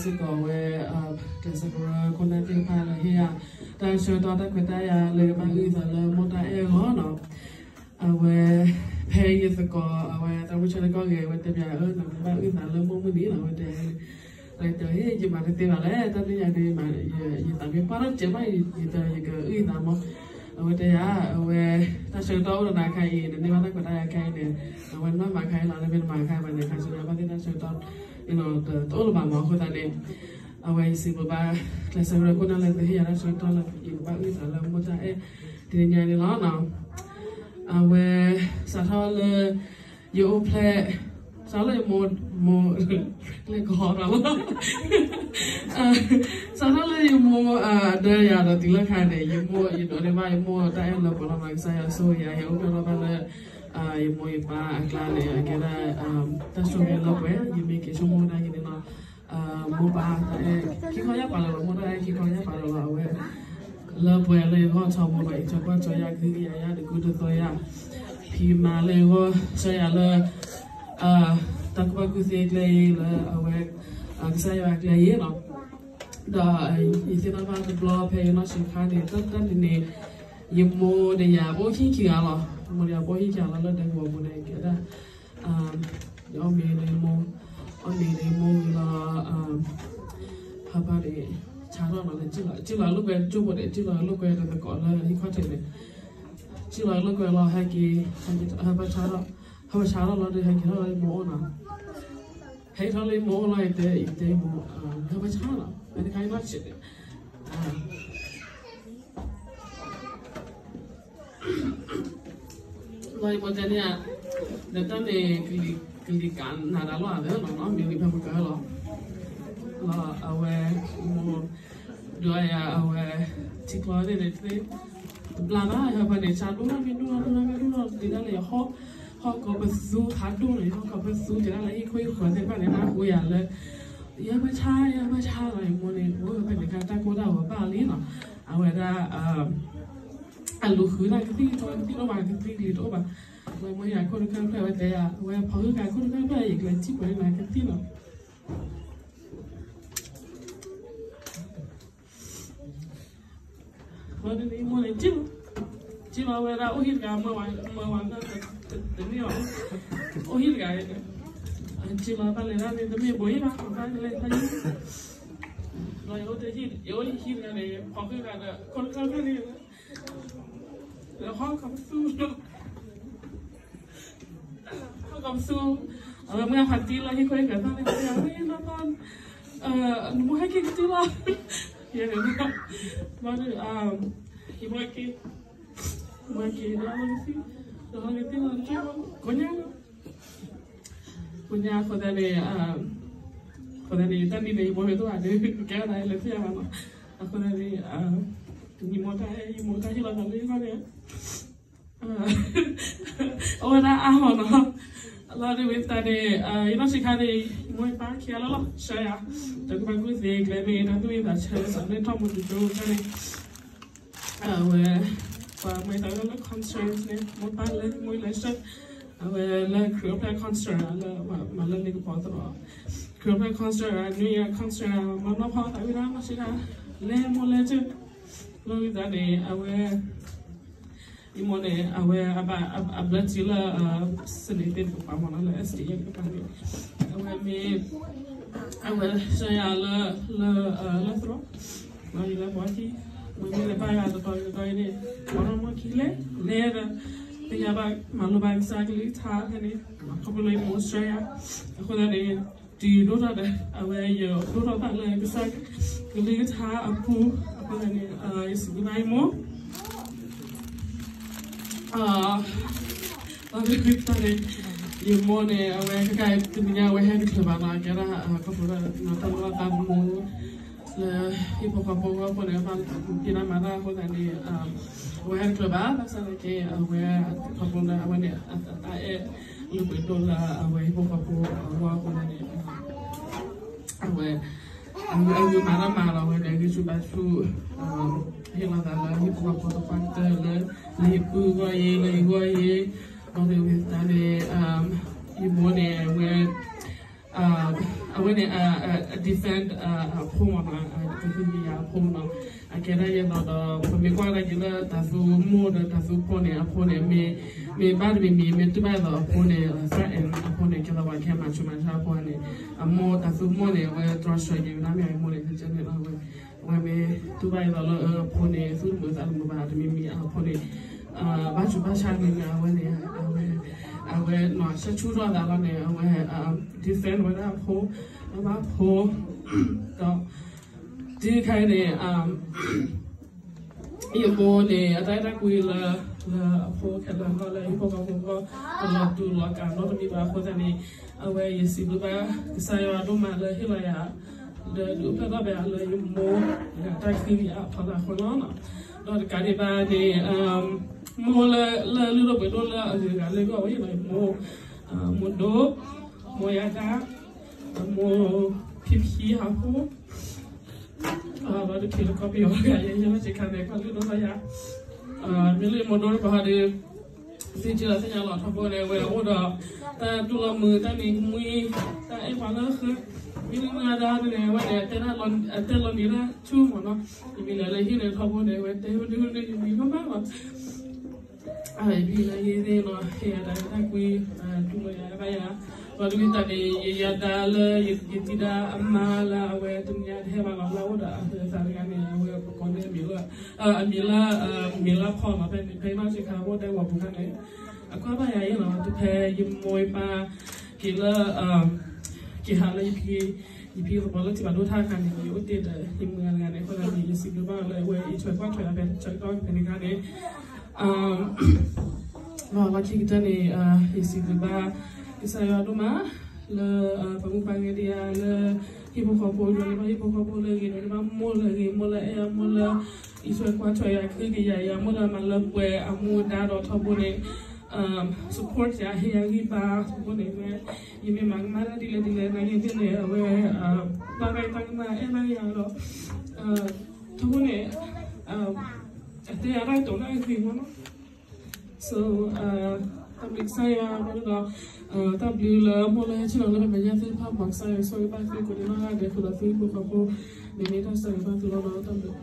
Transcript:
စ့ၢ်ကီးဝဲ ကျဲးစၢးကရၢခိၣ်နၢ်သ့ၣ်တဖၣ်လၢဟ့ၣ်ယၤ တၢ်ဆၢကတီၢ်တၢ်ခွဲးတၢ်ယာ်လၢကဘၣ်အုၣ်သးလၢမိၢ်တၢ်အဲၣ်အဂီၢ်နီၤ. အဝဲ ဖဲယသကိး အဝဲသးမုၢ်ဆၢလၢကီၢ်ဂ့ၤ အဝဲတဲပၠး အၢ နကဘၣ်အုၣ်သးလၢမိၢ်မုၢ်နံၤနီၤ အဝဲတဲ အဝဲတဲ ဟ့ၣ် ယမၤတသ့ဘၣ်လဲၣ် တၢ်လၢယၤန့ၣ် ယသးမ့ၢ်ပှၢ်ထီၣ်တစဲးဘၣ် ယတဲ ယကအုၣ်ယသးမး. အဝဲတဲယၤ အဝဲ တၢ်ဆၢကတီၢ်အိၣ်ဒီးနၤခါအံၤ နန့ၢ်ဘၣ်တၢ်ခွဲးတၢ်ယာ်ခါအံၤန့ၣ် အဝဲနဘၣ်မၤခါအံၤလီၤ နမ့ၢ်တမၤခါဘၣ်န့ၣ် ခါဆူညါဘၣ်သ့ၣ်တၢ်ဆၢကတီၢ် တအိၣ်လၢၤဘၣ်မး. အဃိသတးန့ၣ် အဝဲယစံးဘျုးဘၣ် ကျဲးစၢးကရၢခိၣ်နၢ်လၢသုဟ့ၣ်ယၤတၢ်ဆၢကတီၢ်လၢယကဘၣ်အုၣ်သးလၢမိၢ်တၢ်အဲၣ် တနံၤညါန့ၣ်လီၤ. အဝဲ စးထီၣ်လၢ ယအိၣ်ဖျဲၣ် စးထီၣ်လၢယမိၢ် မိၢ် လဲၤကဟီဒီးလီၤ စးထီၣ်လၢယမိၢ် အဒၢယၤဒီးတုၤလၢခါန့ၣ် ယမိၢ် ယဒိးန့ၢ်ဘၣ်ယမိၢ်တၢ်အဲၣ်လၢပှဲၤလီၤနီၤ ကစၢ်ယွၤဆိၣ်ဂ့ၤယၤ ယအိၣ်ဖျဲၣ်ထီၣ်ဘၣ်လၢ ယမိၢ်ယပၢ်အကျါန့ၣ် အကဲဒၣ် တၢ်ဆိၣ်ဂ့ၤလၢပှဲၤ ယမ့ၢ်က့ၤဆိကမိၣ်ဒၣ်က့ၤန့ၣ်လီၤ. မိၢ်ပၢ် ခံခီယၢ်ပာ်လီၤလီၤ မိၢ်တၢ်အဲၣ်ခံခီယၢ်ပာ်လီၤလီၤ အဝဲ လၢပှဲၤလၢယဂီၢ်ထီဘိလီၤ ယဆၢကွၢ်ဆၢယၤ ကဟုကယာ်ယၤ တကူတသိးယၤ ဖံးမၤလၢယဂီၢ် ဆၢယၤလၢ တၢ်ကူၣ်ဘၣ်ကူၣ်သ့ကျဲအံၤလၢအဝဲ ကစၢ်ယွၤအကျဲအံၤလီၤ. ဒီးယသ့ၣ်နီၣ်ဘၣ်တဘျီဖဲယနီၢ်ဆံးခါန့ၣ် တၢ်တၢ်န့ၣ်န့ၣ် ယမိၢ်ဒီးယၤ ပအိၣ်ဟံၣ်ခံဂၤလီၤ. ယမိၢ်ဒီးယၤပအိၣ်ဟံၣ်ခံဂၤလီၤ လၢဒဲကဝီၤပူၤန့ၣ် ကဲဒၣ် ယအီၣ်မ့ၤဒီးယမိၢ် အီၣ်မ့ၤဒီးယမိၢ်ဝံၤလီၤ ဟဲပၢၢ်န့ၣ် ဆါထီၣ်နီၤ လၢ စံၣ်လီၤလိာ်ကွဲတကၠိၢ်ဖိန့ၣ် စံၣ်လီၤလိာ်ကွဲတသကိးလၢဟံၣ်ခီၣ်ထံးန့ၣ် စံၣ်လီၤလိာ်ကွဲလီၤ ဟဲက့ၤ ဟဲပၢၢ်ဆါထီၣ် ဟဲပၢၢ်ဆါထီၣ်လီၤဒီး ဟဲက့ၤထီၣ်လၢယမိၢ်အိၣ်နီၤ ဟဲက့ၤထီၣ်လၢယမိၢ်အိၣ်လီၤ ယတဲ ယတဲယမိၢ် ဟဲပၢၢ်ဆါလီၤ မ့ၢ်တခါအံၤနီၢ်ဆံးန့ၣ် လီၤယမိၢ်တဲန့ၣ်ဧါ, ဒီးတၢ်န့ၣ် ကလံၤကးနၤဒၣ်လီၤ အဝဲနီၤနီၤ မ့ၢ်ဝံၤဖဲပကလီၤ, လီၤအဝဲ မိၢ်ဒိးယၤအဝဲ ထံကျိသ့ၣ်န့ၣ် တဘျါဘၣ် ဟဲဖဲန့ၣ် ဆါဒိၣ်ထီၣ်မ့ၢ်ဒိၣ်ထီၣ် ဒိၣ်ထီၣ်မ့ၢ်ဒိၣ်ထီၣ် ဒ်ဒၣ်လဲာ် ဟီၣ်ကီၤပသူဖးဒိၣ်န့ၣ် ဟီၣ်ကီၤပသူတဲဒၣ်လၢဟံၣ်ခိၣ်ဟံၣ်ဃီသ့ၣ်တဖၣ်န့ၣ် နၢ်ဟူယၤလၢ ယဲဘၣ်ဆါ ယဲဘၣ်ဆါလီၤ ယမိၢ်န့ၣ် အိၣ်ဖဲန့ၣ် တၢ်ကိၢ်တၢ်ဂီၤဘၣ်လံနီၤ, အဝဲဒၣ် အလူၤဃုတၢ်ကသံၣ် ကသံၣ်တအိၣ်ဘၣ် ကသံၣ်ကလံၤတအိၣ်ဘၣ်, ဝဲမိၢ်ယၤခိၣ်တခါဖျၢၣ်ဝဲတဲယၤ ဝဲဖီၣ်ဟုၣ်ကၤခိၣ်တခါဖျၢၣ် ယကလဲၤထံၣ်ပှဲၤနၤကသံၣ်နီၤ, ဘျီဒ်န့ၣ် မိၢ်န့ၣ် စံၣ်လီၤ စံၣ်လီၤဝဲဒၣ် အိၣ်ဟံၣ်တဂၤ မၢဝဲ မၢဝဲ တန့ၢ်အီၤ အိၣ်ဟံၣ်တဂၤ စံၣ်လီၤ ဘၣ်လဲၤဒၣ်န့ၣ် တမ့ၢ်ဘိးဟံၣ်ဘၣ် ဘၣ်လဲၤဖးယံၤ လီၤ ယအိၣ်တဟံၣ် ယအိၣ်ဟံၣ်တဂၤန့ၣ် ဖီၣ်ဃုာ်ဂၤဒီး ခိၣ်တခါဖျၢၣ်န့ၣ် ဟီၣ်ကီၤပသူ ဟီၣ်ကီၤပသူ အဝဲမ့ၢ်ဖးတံၢ်လီၤ ဟံၣ်ခိၣ်ဟံၣ်ကၤသၣ်န့ၣ် ဝဲနီၢ်သီ နမိၢ်ဟဲက့ၤကတံၢ်လီၤ ယဲန့ၣ် ဘျီဒုး ယမိၢ်ဟဲက့ၤ မိၢ်ဟဲက့ၤ ဒီးဟီၣ်ကသံၣ် ဒီးဟီၣ်ကသံၣ်လီၤ ကိးညါ ကိးညါအဃိသတးန့ၣ် အဃိသတးန့ၣ် တၢ်နံၤန့ၣ် ယမိၢ်ဟဲတအိၣ်ဘၣ်ဒီး ကဲဝဲဒၣ်လၢဖျၢၣ်ဘၣ်နီၤ, အဃိသတးန့ၣ် ယမိၢ်တၢ် ယမိၢ်တၢ်ဟ့ၣ်လီၤသးလၢယဂီၢ်န့ၣ် အိၣ်ဝဲဒၣ်အါမးနီၤ, လီၤဒ်ဝဲသတးန့ၣ် ယနီၢ်ဆံးခါန့ၣ် ယမိၢ်ယပၢ်ခံဂၤလီၤလီၤ ဆှၢယၤ တၢ်ကူၣ်ဘၣ်ကူၣ်သ့ကျဲမ့ၢ်ဂ့ၤ တၢ်သူၣ်ဝံၣ်သးဆၢ တၢ်လၢထီၣ်မူတကၠိတၢ်န့ၣ် အဝဲ ပှၤမ့ၢ်တၢ်လၢ concerns န့ၣ် မိၢ်ပၢ်လဲၤ မိၢ်လဲၤဆှၢ အဝဲလၢ ခရံာ်အိၣ်ဖျဲၣ် concert လၢ မၤလၢလ့ကပီၤသရိာ် ခရံာ်အိၣ်ဖျဲၣ် concert နွံယၤ concert မၤနီၢ်ဖီသးဝံၣ်ဒၣ် နီၢ်ဆံးခါ လဲၤမိၢ်လဲၤဆှၢ လီၤဝံၤသတးန့ၣ် အဝဲ ယမိၢ်န့ၣ် အဝဲ အဘၣ် အဘျၢထံလၢ စနေသ့ၣ်တကပၤမ့ၢ်နီၤ လၢ SDA တကပၤန့ၣ် အဝဲမ့ၢ် အဝဲဆှၢယၤလၢ လၢ လၢသရိာ် လီၤယလဲၤဘီထံ ဝဲမ့ၢ်လဲၤဘါယွၤတတီၤတတီၤအံၤန့ၣ် ပှၤနီၢ်မီၢ်ခံလဲၣ် လဲၤဒီး သ့ၣ်ညါဘၣ်မၤလိဘၣ်ကစၢ်ကလုၢ်ကထါဖဲန့ၣ် ခီဖျိလၢယမိၢ်ဆှၢယၤ အဃိသတးန့ၣ် တုၤဒိၣ်ထီၣ်ဒီး အဝဲယဒိၣ်ထီၣ်ဘၣ်လၢကစၢ်ကလုၢ်ကထါအပူၤ အဃိသတးန့ၣ် ယစံးဘျုးဘၣ်ယမိၢ် အ တၢ်န့ၣ် ယမိၢ်န့ၣ် အဝဲခဲခါတနံၤညါ အဝဲဟဲတချုးဘၣ်နီၤ ကဲဒၣ် ခီဖျိလၢ တၢ်လိၣ်ဘၣ်သးသမူ လၢဟံၣ်ဖိဃီဖိအဂီၢ်အဃိန့ၣ် ဘၣ်ဖံးတၢ်မၤတၢ်အဃိသတးန့ၣ် အဝဲဟဲတချုးဘၣ် ဘၣ်ဆၣ်သနာ်က့ အဝဲ ခီဖျိလၢအဝဲန့ၣ် အတၢ်အဲၣ်လုၢ်ပှ့ၤဒိၣ်လၢအဝဲဟံၣ်ဖိဃီဖိအဂီၢ်အဃိသတးန့ၣ် အဝဲ အဂံၢ်မၤတၢ်မၤဒီးအဝဲန့ၣ် အဂံၢ်ဆူၣ်ဘါဆူၣ် ဟ့ၣ်လီၤသးလၢဟံၣ်ဖိဃီဖိသပှၢ်ကတၢၢ်လၢ လၢယပုၢ်အဂီၢ်အံၤ လၢယဂီၢ်အံၤ ဒီးဝံၤသတးန့ၣ် ယမိၢ်န့ၣ် အဝဲ အဝဲန့ၣ် defend အဖိမ့ၢ်နီၤ, ကသံၣ်ကယၤအဖိမ့ၢ်နီၤ, အကဲဒၣ်ယဲသိးဒီး ပမ့ၢ်ကွၢ်ကဒါက့ၤလၢတၢ်သူမိၢ်ဒီးတၢ်သူဖိန့ၣ် အဖိန့ၣ် မ့ၢ် မ့ၢ်ဘၣ်တမံၤမံၤ မ့ၢ်တူၢ်ဘၣ်အသိးအဖိန့ၣ် သၣ်အဲၣ် အဖိန့ၣ် ကဲသိးပှၤကဟဲမၤဆူးမၤဆါအဖိန့ၣ် အမိၢ်တၢ်သူမိၢ်န့ၣ် အဝဲတြီဆၢက့ၤဝဲဒၣ်မ့ၢ်အမိၢ်န့ၣ် ကဲန့ၣ်လီၤ. အဝဲမ့ၢ်တူၢ်ဘၣ်အသိးလၢအဖိန့ၣ် သူၣ်တမုာ်သးတမုာ်ဘၣ် တမံၤမံၤအဖိန့ၣ် ဘၣ်ဆူးဘၣ်ဆါန့ၣ် အဝဲန့ၣ် အဝဲ အဝဲနီၤ ဆၢဆူၣ်ထီၣ်သးလီၤန့ၣ် အဝဲ defend ဝဲဒၣ်အဖိ အဘၣ်ဖိ ဒီး တုၤခါအံၤန့ၣ် ယမိၢ်န့ၣ် အတၢ်အဲၣ်တၢ်ကွံလၢ လၢအဖိခဲလၢာ်အဂီၢ် လၢဟံၣ်ဖိဃီဖိအဂီၢ် တလီၤတူာ်လီၤကာ်နီတမံၤဘၣ်အဃိသတးန့ၣ် အဝဲယစံးဘျုးဘၣ်ကစၢ်ယွၤဒိၣ်မးလၢဟ့ၣ်လီၤယၤ ဒီးဒုးအိၣ်ဖျဲၣ်ထီၣ်ဘၣ်ယၤလၢယမိၢ် တၢ်ခံးယၤအဖီလာ်အဃိလီၤ. ဒီးတကးဒံးဘၣ်န့ၣ် မိၢ်လၢ လၢလုၢ်ဒိၣ်ပှ့ၤဒိၣ်လၢအဂုၤအဂၤလၢဂီၢ်ဝဲအံၤန့ၣ် မိၢ် မိၢ်ဒိၣ် မိၢ်ယၤဒါ မိၢ်ဖံဖံဟးဖိ ဒီးတဖံးလၢကီၢ်ပယီၤတဂၤ ယဲယဲလၢစ့ခါန့ၣ် ကွၢ်လုၢ်ဒိၣ်ထီၣ်ယၤ မ့ၢ်လၢမိၢ်ဒိၣ်တပၤဒီး သ့ၣ်ကၠီလီၤသ့ၣ်ညါလီၤထီဘိန့ၣ် အဝဲအိၣ်ဒီး တၢ်တူၢ်လိာ်မုာ် တၢ်နံၤကမှံ တၢ်အဲၣ်ပှၤလၢဃၢ မ့ၢ်လၢမုၢ်အဒါဒ်န့ၣ် အဝဲန့ၣ် အတဲလီၤနံၤတၢ်ဆူၣ်မ့ၢ်နီၤ ယမ့ၢ်လဲၤလၢဟံၣ်န့ၣ်ထီဘိန့ၣ် အဝဲတဲဝဲဒုးဒုးယမံၤမးမးလီၤ အမ့ၢ်လၢယသ့ၣ်နီၤ ဟ့ၣ်ယၤတၢ်အဲၣ်တၢ်ကွံ တူၢ်လိာ်ယၤဘၣ်ယၤ ဒီးတမ့ၢ်တၢ်န့ၣ် ယယၤဒါလၢ ယတံၤဒါအမါလၢအဝဲတနံၤညါတဟဲဘၣ်လီၤ လၢအအိၣ်ဒီးအသးတဂၤန့ၣ် အဝဲပကိးန့ၢ်အမံၤလၢ အမံၤလၢ မံၤလၢဖီလီၤ ဖဲန့ၣ် ဖဲမ့ၢ်စ့ခါဘိတဲဝီၤပူၤခါန့ၣ် အကွၢ်ဘၣ်ယၤအံၤလီၤ တဖဲယမိၢ်ယပၢ် က့ၤလၢ က့ၤဟးလၢယဖံ ယဖံသပှၢ်လၢထံၣ်ဘၣ်ဒိၣ်ထါအခါန့ၣ် ယအိၣ်တ့ၢ်ဒီးယမုၢ်ဂၤတဂၤန့ၣ် အဃိသတးန့ၣ် ယစံးဘျုးဘၣ်လၢအဝဲအံးထွဲကွၢ်ထွဲအဖဲဆၢကတီၢ်ဖဲန့ၣ်အခါန့ၣ် လီၢ်ခံကတၢၢ်န့ၣ် ယစံးဘျုးဘၣ် ကစၢ်ယွၤဒိၣ်မး လၢ ပမိၢ်ပှၢ်ဂ့ၤဒံးယၤလၢ ဟံၣ်ဖိဃီဖိ ဒိးန့ၢ်ဘၣ်ဟံၣ်ဖိဃီဖိလၢအဂ့ၤ ဒိးန့ၢ်ဘၣ်မိၢ်လၢအဂ့ၤ မိၢ်လၢအအဲၣ်ယၤ မိၢ်လၢ အံးထွဲကွၢ်ထွဲယၤ ကဟုကယာ်ယၤ မိၢ်လၢအမၤလၢပှဲၤအမူအဒါဒီးထီဘိန့ၣ် support ယၤ ဟ့ၣ်ယၤဂံၢ်ဘါ ထီဘိန့ၣ် ဝဲ ယမ့ၢ်မၤကမၣ်တၢ်ဒ်လဲၣ်ဒ်လဲၣ် နာ်က့သ့ၣ်န့ၣ် အဝဲ ဘၣ်က့ၤတၢ်ကမၣ်အဲၣ်ဘၣ်ယၤဒီး ထီဘိန့ၣ် အတဲအရၢ်တိာ်လၢအဂ့ၤမ့ၢ်နီၤ so တၢ်ဘျုးကစၢ်ယွၤဘၣ်ဒီး တၢ်ဘျုးလၢမိၢ်လၢဟဲဆ့ၣ်နီၤလၢပမဲာ်ညါသ့ၣ်တဖၣ် မ်ကစၢ်ယွၤဆိၣ်ဂ့ၤဘၣ်သုကိးဒံးနီၢ်ဂၤဒဲးဃုာ်ဒီးသုဟံၣ်ဖိဃီဖိ မ့ၢ်န့ၢ်တၢ်ဆၢဂ့ၤဘၣ်သုလီၤဒီးတၢ်ဘျုး